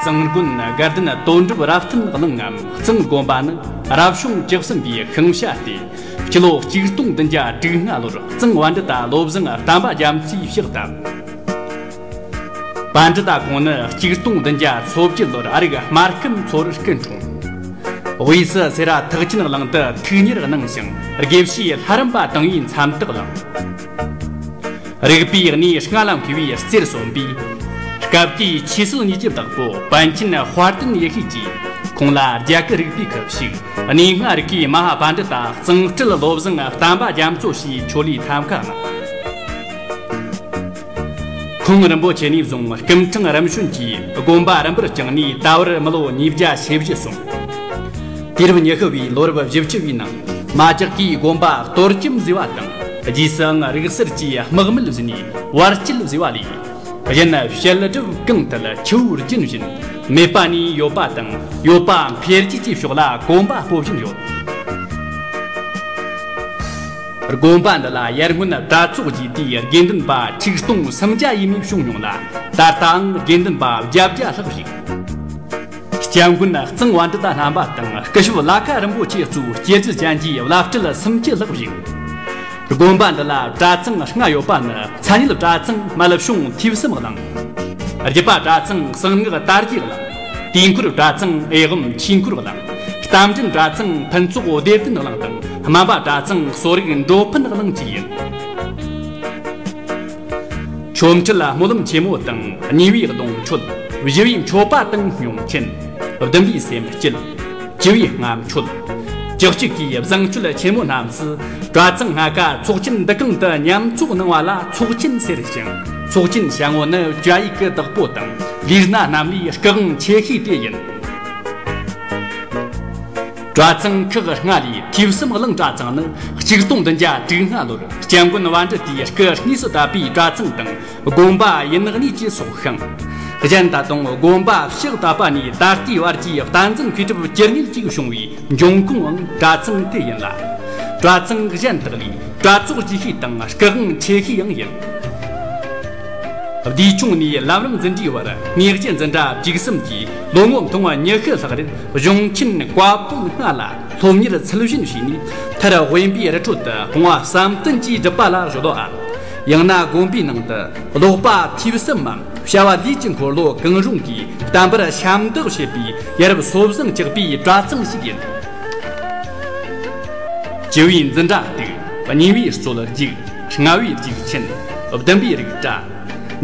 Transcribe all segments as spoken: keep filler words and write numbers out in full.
གཙང་དགོན་དགའ་ལྡན་དོན་གྲུབ་རབ་བརྟན་གླིང་ངམ་གཙང་དགོན་པ་ནི་རབ་བྱུང་བཅུ་གསུམ་པའི་ཤིང་བྱ་སྟེ། སྤྱི་ལོ་ཆིག་སྟོང་བདུན་བརྒྱ་དྲུག་ལྔ་ལོར་གཙང་པཎྜི་ཏ་བློ་བཟང་བསྟན་པ་རྒྱ་མཚོས་བཞག་སྟེ། པཎྜི་ཏ་ཁོང་ནི་ཆིག་སྟོང་བདུན་བརྒྱ་སོ་བརྒྱད་ལོར་ཨ་རིག་སྨར་ཁམས་མཚོར་སྐུ་འཁྲུངས། དབུས་སུ་སེ་ར་ཐེག་ཆེན་གླིང་དུ་ཐུགས་གཉེར་གནང་ཞིང་དགེ་བཤེས་ལྷ་རམས་པ་དང་བའི་མཚན་རྟགས་བླངས། རིག་པའི་གནས་ལྔ་ལ་མཁས་པའི་རྩེར་སོན་པས། སྐབས་དེའི་ཆོས་སྲིད་གཉིས་ཀྱི་བདག་པོ་པཎ་ཆེན་དཔལ་ལྡན་ཡེ་ཤེས་ཀྱིས་ཁོང་ལ་རྒྱ་གར་རིག་པའི་ཁུ་བྱུག་གནས་ལྔ་རིག་གི་མ་ཧཱ་པཎྜི་ཏ་གཙང་སྤྲུལ་བློ་བཟང་བསྟན་པ་རྒྱ་མཚོ་ཞེས་ཆོ་ལོའི་ཐམ་ཀ་གནང་། ཁོང་རིན་པོ་ཆེ་ནས་བཟུང་སྐུ་ཕྲེང་རིམ་བྱོན་གྱིས་དགོན་པ་རིམ་པར་བསྐྱངས་ནས་ད་བར་མི་ལོ་ཉིས་བརྒྱ་ཞེ་བཞི་སོང་། དུས་རབས་ཉི་ཤུ་བའི་ལོ་རབས་བཞི་བཅུ་བའི་ནང་མ་ཇག་གིས་དགོན་པ་གཏོར་བཅོམ་བཟོས་པ་དང་། རྗེས་སུའང་རིག་གསར་གྱིས་དམག་མེད་བཟོས་ནས་བར་བཅད་བཟོས་པ་ལས། གཞན་བཤད་སྒྲུབ་གང་ཐད་ཆུ་བོ་རྒྱུན་བཞིན་མེད་པ་ནས་ཡོད་པ་དང་། ཡོད་པ་འཕེལ་རྒྱས་ཀྱི་ཕྱོགས་ལ་གོམ་པ་སྤོ་བཞིན་ཡོད། དགོན་པ་འདི་ལ་ཡར་སྔོན་གྲྭ་ཚོགས་ཀྱི་དུས་དགེ་འདུན་པ་ཆིག་སྟོང་སུམ་བརྒྱ་ཡས་མས་བྱུང་མྱོང་ལ། ད་ལྟའང་དགེ་འདུན་པ་བརྒྱད་བརྒྱ་ལྷག་ཞིག། སྐྱབས་མགོན་གཙང་པཎྜི་ཏ་རྣམ་པ་དང་སྐུ་ཞབས་ལ་ཁ་རིན་པོ་ཆེ་གཙོས་སྐྱེ་རྒྱུད་ཅན་གྱི་བླ་སྤྲུལ་སུམ་ཅུ་ལྷག་ཞིག། དགོན་པ་འདི་ལ་གྲྭ་ཚང་ལྔ་ཡོད་པ་ནི་མཚན་ཉིད་གྲྭ་ཚང་མལ་གཤོང་ཐོས་བསམ་གླིང་། རྒྱུད་པ་གྲྭ་ཚང་གསང་སྔགས་དར་རྒྱས་གླིང་། དུས་འཁོར་གྲྭ་ཚང་ཨེ་ཝཾ་ཆོས་འཁོར་གླིང་། རྟ་མགྲིན་གྲྭ་ཚང་ཕུན་ཚོགས་བདེ་ལྡན་གླིང་དང་། སྨན་པ་གྲྭ་ཚང་གསོ་རིག་འགྲོ་ཕན་གླིང་བཅས་ཡིན། ཆོ་འཕྲུལ་སྨོན་ལམ་ཆེན་མོ་དང་། གཉིས་པའི་གདུང་མཆོད། བཞི་པའི་མཆོད་པ་དང་སྙིང་ཆེན། བདུན་པའི་སེམས་བསྐྱེད། བཅུ་པའི་སྔགས་མཆོད། བཅུ་གཅིག་གི་བཟང་སྤྱོད་ཆེན་མོ་རྣམས་སུ་གྲྭ་ཚང་ལྔ་ཀ་ཚོགས་ཆེན་འདུ་ཁང་དུ་མཉམ་ཚོགས་གནང་བ་ལ་ཚོགས་ཆེན་ཟེར་ཞིང་། ཚོགས་ཆེན་བྱ་ངོ་ནི་བཅའ་ཡིག་གི་བདག་པོ་དང་ལས་སྣ་རྣམས་ལས་སྐུ་དབང་ཆེ་ཤོས་དེ་ཡིན། གྲྭ་ཚང་ཁག་ལྔ་ལས་ཐོས་བསམ་གླིང་གྲྭ་ཚང་ནི་ཆིག་སྟོང་བདུན་བརྒྱ་དྲུག་ལྔ་ལོར་སྐྱབས་མགོན་པཎྜི་ཏའི་སྐུ་དངོས་སུ་བཏབ་པའི་གྲྭ་ཚང་དང་། དགོན་པ་ཡིན་གནས་ཀྱི་སྲོག་ཤིང་། གཞན་ད་དུང་དགོན་པ་ཕྱག་བཏབ་པ་ནས་ད་ལྟའི་བར་གྱི་བསྟན་འཛིན་མཁས་གྲུབ་བཅུ་གཉིས་ཅིག་བྱུང་བའི་འབྱུང་ཁུངས་འང་གྲྭ་ཚང་དེ་ཡིན་ལ། གྲྭ་ཚང་གཞན་དག་ལས་གྲྭ་ཚོགས་ལྗིད་ཤོས་དང་སྐུ་དབང་ཆེ་ཤོས་ཡང་ཡིན། བསྡུས་ཆུང་ནས་ལམ་རིམ་འཛིན་གྲྭའི་བར་དངོས་གཞི་འཛིན་གྲྭ་བཅུ་གསུམ་གྱིས་ལོ་ངོ་ཐུང་བ་ཉི་ཤུ་ལྷག་རིང་གཞུང་ཆེན་བཀའ་པོད་ལྔ་ལ་སློབ་གཉེར་ཚུལ་བཞིན་བྱས་ནས། མཐར་དབེན་པའི་རི་ཁྲོད་དུ་སྤོང་བ་བསམ་གཏན་གྱིས་སྒྲུབ་པ་ལ་གཞོལ་ལོ་ཨ། ཡང་ན་དགོན་པའི་ནང་དུ་ཀློག་པ་ཐོས་བསམ་མམ་བྱ་བ་ལས་ཀྱི་འཁོར་ལོ་གང་རུང་གིས་བསྟན་པར་ཞབས་འདེགས་བྱེད་པའི་ཡ་རབས་སྲོལ་བཟང་ཆགས་པའི་གྲྭ་ཚང་ཞིག་ཡིན། བཅུ་པའི་འཛིན་གྲྭ་གཏུག། གཉིས་པའི་རྩོད་རྒྱུགས། ལྔ་པའི་རྒྱུགས་ཆེན། བདུན་པའི་རིགས་གྲྭ།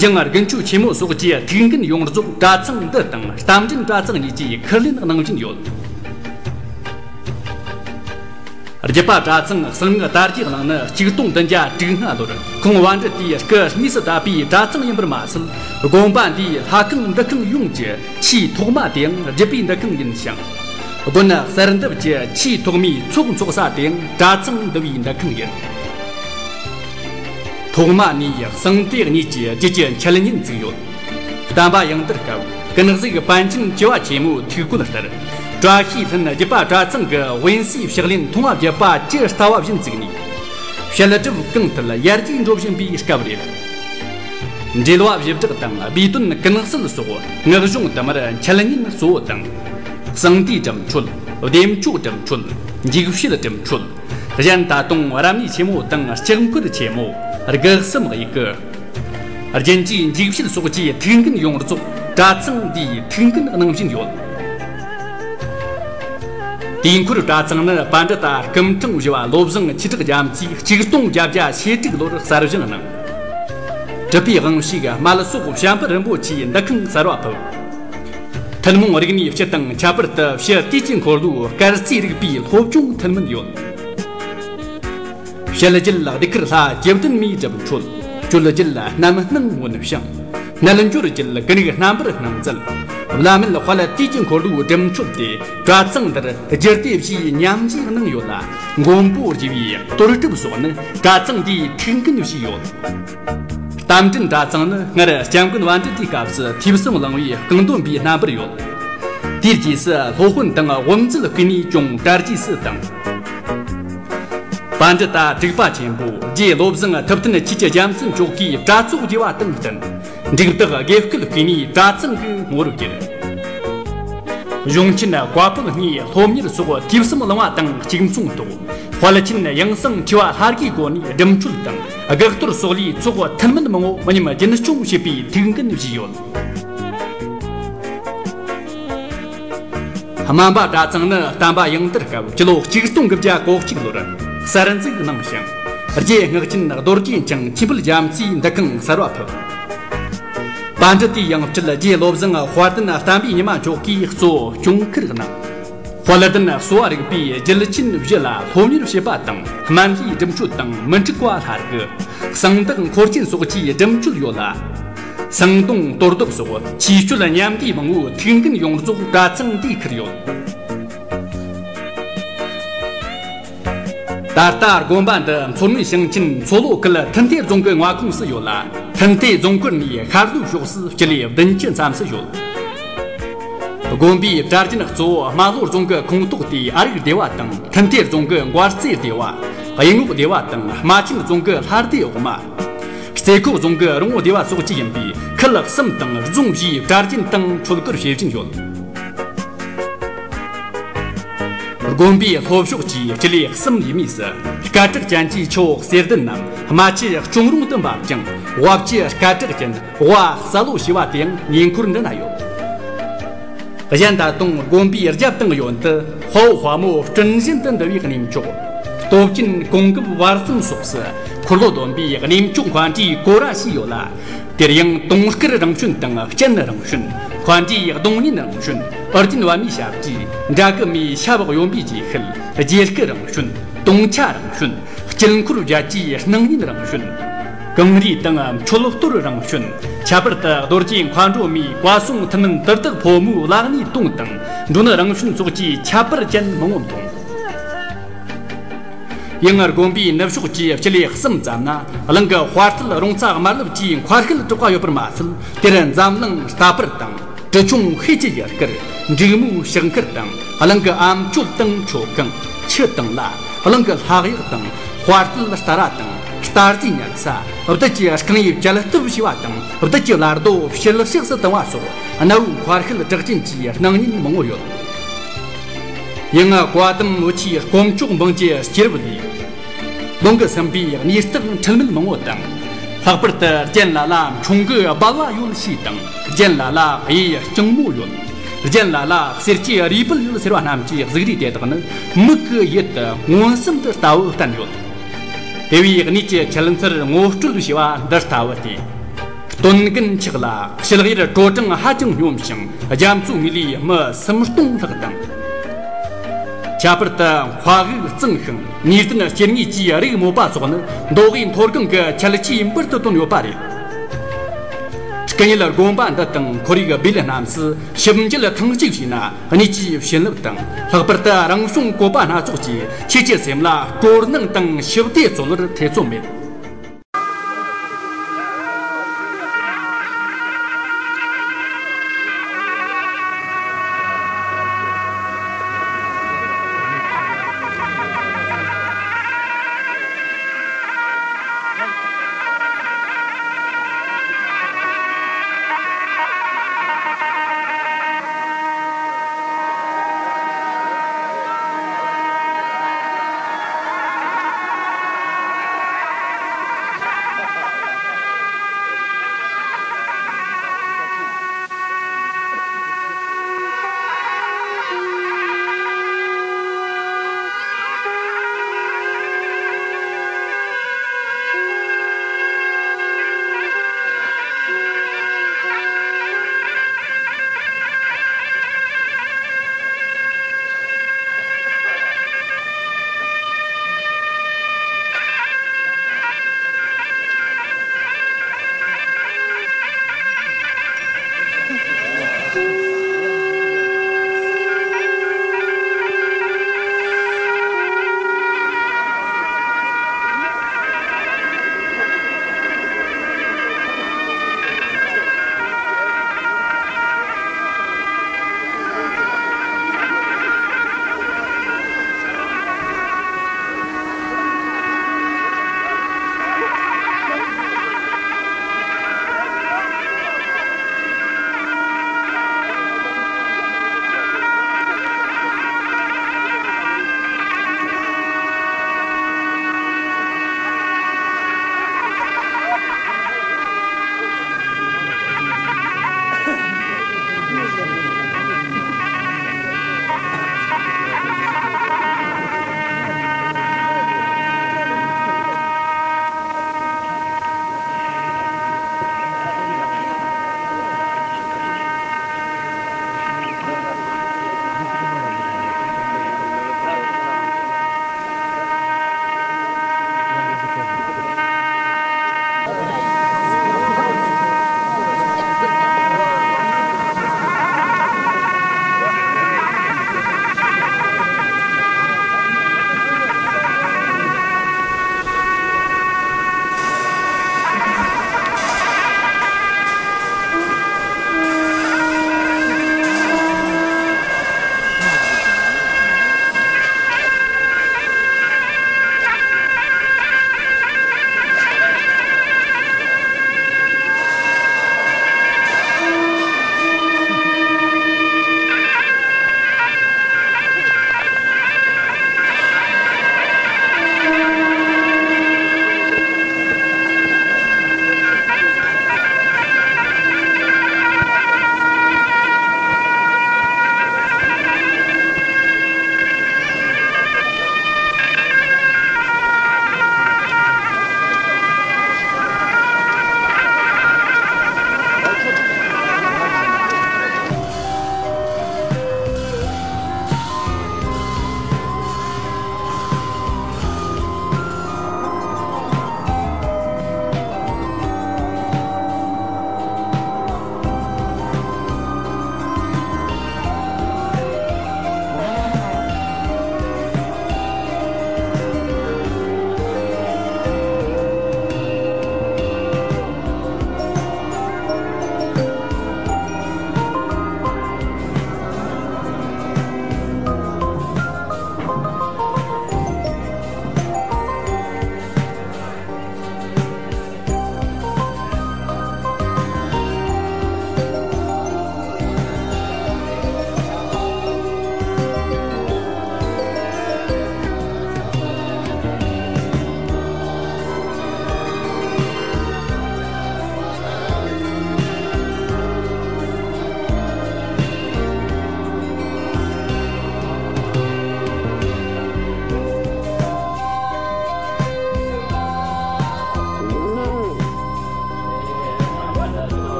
འཇང་དགུན་ཆོས་ཆེན་མོ་སོགས་ཀྱི་ཐུགས་འགན་ཡོངས་རྫོགས་གྲྭ་ཚང་འདི་དང་རྟ་མགྲིན་གྲྭ་ཚང་གཉིས་ཀྱིས་ཁུར་ལེན་གནང་བཞིན་ཡོད། རྒྱུད་པ་གྲྭ་ཚང་གསང་སྔགས་དར་རྒྱས་གླིང་ནི་གཅིག་སྟོང་བདུན་བརྒྱ་དྲུག་ལྔ་ལོར་ཁོང་པཎྜི་ཏའི་སྐུ་དངོས་སུ་བཏབ་པའི་གྲྭ་ཚང་ཡིན་པར་མ་ཟད། དགོན་པ་འདིའི་ལྷ་ཁང་འདུ་ཁང་ཡོངས་ཀྱི་ཆེས་ཐོག་མ་དེའང་རྒྱུད་པའི་འདུ་ཁང་ཡིན་ཞིང་། དགོན་གསར་འདེབས་ཀྱི་ཆེས་ཐོག་མའི་ཚོགས་འཚོགས་ས་དེའང་གྲྭ་ཚང་འདུ་བའི་འདུ་ཁང་ཡིན། ཐོག་མ་ནས་གསང་བདེ་གཉིས་ཀྱི་རྒྱུད་ཀྱི་འཆད་ཉན་བཙུགས་ཡོད། བསྟན་པ་ཡང་དར་སྐབས་ཀུན་གཟིགས་པཎ་ཆེན་བཅུ་བ་ཆེན་མོའི་ཐུགས་བཀོད་ལྟར། བཀྲ་ཤིས་ལྷུན་རྒྱུད་པ་གྲྭ་ཚང་གི་དབེན་སའི་ཕྱག་ལེན་མཐོང་བ་བརྒྱད་པ་ཇི་ལྟ་བ་བཞིན་བཙུགས་ནས། བཤད་སྒྲུབ་གང་ཐད་ཡར་རྒྱས་འགྲོ་བཞིན་པའི་སྐབས་རེད། འགྲེལ་བ་བཞི་བསྒྲགས་དང་སྦས་དོན་ཀུན་གསལ་སོགས་ངག་གཞུང་དུ་མར་འཆད་ཉན་གཙོ་བོ་དང་། གསང་བདེ་སྒྲུབ་མཆོད། བདེ་མཆོག་སྒྲུབ་མཆོད། འཇིགས་བྱེད་སྒྲུབ་མཆོད། གཞན་ད་དུང་རབ་གནས་ཆེན་མོ་དང་ལྕགས་མཁར་ཆེན་མོ། དགུ་གསུམ་དབྱུག་གུ། རྒྱན་གྱི་འཇིགས་བྱེད་སོགས་ཀྱི་ཐུགས་འགན་ཡོངས་རྫོགས་གྲྭ་ཚང་འདིའི་ཐུགས་འགན་གནང་བཞིན་ཡོད། དུས་འཁོར་གྲྭ་ཚང་ནི་པཎྜི་ཏ་སྐུ་ཕྲེང་བཞི་བ་བློ་བཟང་ཆོས་གྲགས་རྒྱ་མཚོས་གཅིག་སྟོང་བརྒྱད་བརྒྱ་ཞེ་དྲུག་ལོར་གསར་བཞེངས་གནང་། གྲུབ་པའི་དབང་ཕྱུག་སྨལ་སོགས་བྱམས་པ་རིན་པོ་ཆེའི་འདུ་ཁང་གསར་བ་ཕུབ། ཐུན་མོང་རིག་གནས་སྤྱི་དང་ཁྱད་པར་དུ་ཕྱི་དུས་ཀྱི་འཁོར་ལོའི་སྐར་རྩིས་རིག་པའི་སློབ་སྦྱོང་ཐུན་མིན་ཡོད། བཤད་རྒྱུད་ལྡེ་དཀར་ལྷ་བཅུ་བདུན་མའི་སྒྲུབ་མཆོད། སྤྱོད་རྒྱུད་རྣམ་སྣང་མངོན་བྱང་། རྣལ་འབྱོར་རྒྱུད་ཀུན་རིག་རྣམ་པར་སྣང་མཛད། བླ་མེད་དཔལ་དུས་ཀྱི་འཁོར་ལོའི་སྒྲུབ་མཆོད་དེ་གྲྭ་ཚང་འདིར་རྒྱུད་སྡེ་བཞིའི་ཉམས་བཞེས་གནང་ཡོད་ལ། མགོན་པོ་རྒྱལ་བའི་གཏོར་སྒྲུབ་སོགས་ནི་གྲྭ་ཚང་འདིའི་ཐུགས་འགན་བཞེས་ཡོད། རྟ་མགྲིན་གྲྭ་ཚང་ནི་སྔར་སྐྱབས་མགོན་པཎྜི་ཏའི་སྐབས་སུ་ཐོས་བསམ་གླིང་པའི་རྐང་འདོན་པའི་རྣམ་པར་ཡོད། དེའི་རྗེས་སུ་སློབ་དཔོན་དང་དབུ་མཛད་བསྐོས་ནས་ཅུང་དར་རྒྱས་སུ་བཏང་། པཎྜི་ཏ་དྲུག་པ་ཆེན་པོ་རྗེ་བློ་བཟང་ཐུབ་བསྟན་ཆོས་ཀྱི་རྒྱལ་མཚན་མཆོག་གིས་གྲྭ་ཚོགས་རྒྱས་པ་དང་བསྟུན། འབྲུག་སྟག་དགེ་བསྐོས་བསྐོས་ནས་གྲྭ་ཚང་གི་ངོ་བོར་གྱུར། གཞུང་ཆེན་བཀའ་པོད་ལྔའི་སློབ་གཉེར་སོགས་ཐོས་བསམ་གླིང་པ་དང་གཅིག་མཚུངས་ཐོག་དཔལ་ཆེན་ཡང་གསང་ཁྲི་པ་ལྷ་དགུའི་སྒོ་ནས་སྒྲུབ་མཆོད་དང་དགག་གཏོར་སོགས་ལས་ཚོགས་ཐུན་མིན་མང་པོ་མི་ཉམས་རྒྱུན་སྐྱོང་བྱེད་པའི་ཐུགས་འགན་བཞེས་ཡོད། སྨན་པ་གྲྭ་ཚང་ནི་བསྟན་པ་ཡང་དར་སྐབས་སྤྱི་ལོ་གཅིག་སྟོང་དགུ་བརྒྱ་གོ་གཅིག་ལོར་གསར་འཛུགས་གནང་ཞིང་། རྗེ་སྔགས་ཆེན་རྡོ་རྗེ་འཆང་ཆོས་འཕེལ་རྒྱ་མཚོས་འདུ་ཁང་གསར་བ་ཕུབ། པཎྜི་ཏའི་ཡང་སྤྲུལ་རྗེ་བློ་བཟང་དཔལ་ལྡན་བསྟན་པའི་ཉི་མ་མཆོག་གིས་གཙོ་སྐྱོང་ཁུར་གནང་། དཔལ་ལྡན་གསོ་བ་རིག་པའི་རྒྱུད་ཆེན་བཞི་ལ་སློབ་གཉེར་བྱེད་པ་དང་སྨན་བླའི་སྒྲུབ་མཆོད་དང་མི་འཁྲུགས་པ་ལྷ་དགུ། གསང་བདག་འཁོར་ཆེན་སོགས་ཀྱི་སྒྲུབ་མཆོད་ཡོད་ལ། གསང་སྡོང་གཏོར་བདག་སོགས་ཆོས་སྤྱོད་ཉམས་བདེ་མང་པོའི་ཐུགས་འགན་ཡོངས་རྫོགས་གྲྭ་ཚང་འདིས་ཁུར་ཡོད། ད་ལྟ་དགོན་པ་འདི་མཚོ་སྔོན་ཞིང་ཆེན་མཚོ་ལྷོ་ཁུལ་ཐུན་ཏེ་རྫོང་གི་མངའ་ཁོངས་སུ་ཡོད་ལ། ཐུན་ཏེ་རྫོང་མཁར་ནས་ཤར་ལྷོའི་ཕྱོགས་སུ་སྤྱི་ལེ་བདུན་ཅུ་མཚམས་སུ་ཡོད། དགོན་པའི་གྲྭ་རྒྱུན་གཙོ་བོ་རྨ་ལྷོ་རྫོང་གི་ཁོངས་གཏོགས་ཏེ་ཨ་རིག་སྡེ་བ་དང་ཐུན་ཏེ་རྫོང་གི་མགར་རྩེ་སྡེ་བ། གཡས་ངོགས་སྡེ་བ་དང་རྨ་ཆེན་རྫོང་གི་ལྷ་སྡེ་འོག་མ། རྩེ་ཁོག་རྫོང་གི་རོང་བོ་སྡེ་བ་སོགས་ཀྱི་ཡིན་པའི་ཁུལ་གསུམ་དང་རྫོང་བཞིའི་གྲྭ་རྒྱུན་དང་ཆོས་སྒར་བྱེད་བཞིན་ཡོད། དགོན་པའི་ལྷོ་ཕྱོགས་ཀྱི་སྤྱི་ལེ་གསུམ་ཡས་མས་སུ་སྐད་གྲགས་ཅན་གྱི་ཆུ་བོ་གསེར་ལྡན་ནམ་རྨ་ཆུ་གཅོང་རོང་དུ་འབབ་ཅིང་། དབའ་བཅུ་སྐད་གྲགས་ཅན་དབའ་རྩ་ལོ་ཞེས་པ་དེའང་ཉེ་འཁོར་འདི་ན་ཡོད། གཞན་ད་དུང་དགོན་པའི་རྒྱབ་དང་གཡོན་དུ་དཔའ་བོ་དཔའ་མོ་སྤྲིན་བཞིན་དུ་འདུ་བའི་གནས་མཆོག་སྟོབས་ཆེན་གོང་འགབ་བར་གསུམ་སོགས་སུ་འཁོར་ལོ་སྡོམ་པའི་གནས་མཆོག་མཁའ་འགྲོའི་སྐོར་ར་ཞིག་ཡོད་ལ། དེར་ཡང་དུང་དཀར་རང་བྱོན་དང་སྤྱན་རང་བྱོན། མཁའ་འགྲོའི་གདོང་བརྙན་རང་བྱོན། ཨོ་རྒྱན་པདྨའི་ཞབས་ཀྱུ། འདྲ་སྐུ་མའི་ཞབས་གཡོན་པའི་རྗེས་ཤུལ། རྗེ་སྐུ་རང་བྱོན། དུང་ཆ་རང་བྱོན། དཀྱིལ་འཁོར་བརྒྱད་ཀྱི་སྣང་བརྙན་རང་བྱོན། གངས་རིའི་སྟེང་མཆོད་གཏོར་རང་བྱོན། ཁྱད་པར་དུ་རྡོ་རྗེ་མཁའ་འགྲོ་མའི་བཀའ་སྲུང་ཐུན་མིན་དུར་བདག་ཕོ་མོའི་བླ་གནས་དུང་དང་མགྲོན་རང་བྱོན་སོགས་ཀྱི་ཁྱད་པར་ཅན་མང་པོ་མཐོང་། ཡང་དགོན་པའི་ནུབ་ཕྱོགས་ཀྱི་སྤྱི་ལེ་གསུམ་ཙམ་ན་གླིང་གི་དཔའ་རྟུལ་རོང་ཚ་དམར་ལེབ་ཀྱི་མཁར་ཤུལ་གྲགས་པ་ཡོད་པར་མ་ཟད། དེར་འཛམ་གླིང་རྟ་ཕུར་དང་། གྲི་ཆུང་ཤེལ་གྱི་ཡུལ་དཀར། འབྲུག་མོའི་ཕྱག་མཁར་དང་། གླིང་གི་ཨ་མཆོད་དང་མཆོད་ཁང་། ཆུ་དང་ལ། གླིང་གི་ལྷག་གཡོག་དང་། དཔའ་རྟུལ་རྟ་ར་དང་། རྟ་རྫིས་ཉལ་ས། བདུད་ཀྱི་རྐང་གཡས་བཅད་ཐབས་ཞེས་པ་དང་། བདུད་ཀྱི་བླ་རྡོ་ཕྱིར་གཤེགས་སུ་བཏང་བ་སོགས་གནའ་བོའི་མཁར་ཤུལ་གྲགས་ཅན་གྱི་སྣང་བརྙན་མང་པོ་ཡོད། ཡང་བཀའ་གདམས་འུ་ཆའི་དཀོན་མཆོག་འབངས་ཀྱི་སྐྱེས་བུ་ལས། ལུང་གི་སེམས་པའི་གནས་རྟགས་འཁྲུལ་མེད་མང་པོ་དང་། ལྷག་པར་དུ་རྒྱན་ལ་ལ་འཕྱོང་གི་སྦལ་བ་ཡོད་ཞེས་དང་། རྒྱན་ལ་ལ་གཡས་སྤྱང་མོ་ཡོད། རྒྱན་ལ་ལ་གསེར་གྱི་རུས་སྦལ་ཡོད་ཟེར་བ་རྣམས་ཀྱི་གཟུགས་རིས་དེ་དག་ནི་མིག་གི་ཡུལ་དུ་མངོན་སུམ་དུ་ལྟ་བུ་བསྟན་ཡོད། དེ་བས་གནས་ཀྱི་ཁྱད་མཚར་ངོ་སྤྲོད་ཞེས་པ་འདི་ལྟ་བུ་སྟེ། སྟོན་ཀུན་ཆག་ལ་ཕྱི་ལོགས་ཡུལ་དྲོ་གྲང་ཧ་ཅང་སྙོམས་ཤིང་རྒྱ་མཚོའི་ངོས་ལས་མི་སུམ་སྟོང་ལྷག་དང་། ཁྱད་པར་དུ་དཔའ་དབུགས་གཙང་ཞིང་ནུས་ལྡན་སྐྱེ་དངོས་ཀྱི་རིགས་མོད་པ་སོགས་ནི་མདོ་དབུས་མཐོ་སྒང་གི་ཁྱད་ཆོས་འབུར་དུ་བཏོན་ཡོད་པ་རེད། སྐུ་ཉིད་དགོན་པ་འདི་དང་ཁོར་ཡུག་སྦས་ལྷག་རྣམས་སུ་ཞིབ་འཇུག་ཐེངས་གཅིག་བྱས་ན། གནས་ཀྱི་བྱིན་རླབས་དང་ལྷག་པར་དུ་རང་བྱུང་བཀོད་པ་སྣ་ཚོགས་ཀྱིས་ཁྱེད་ཀྱི་སེམས་ལ་སྤྲོ་སྣང་དང་ཞི་བདེ་སྩོལ་བར་ཐེ་ཚོམ་མེད།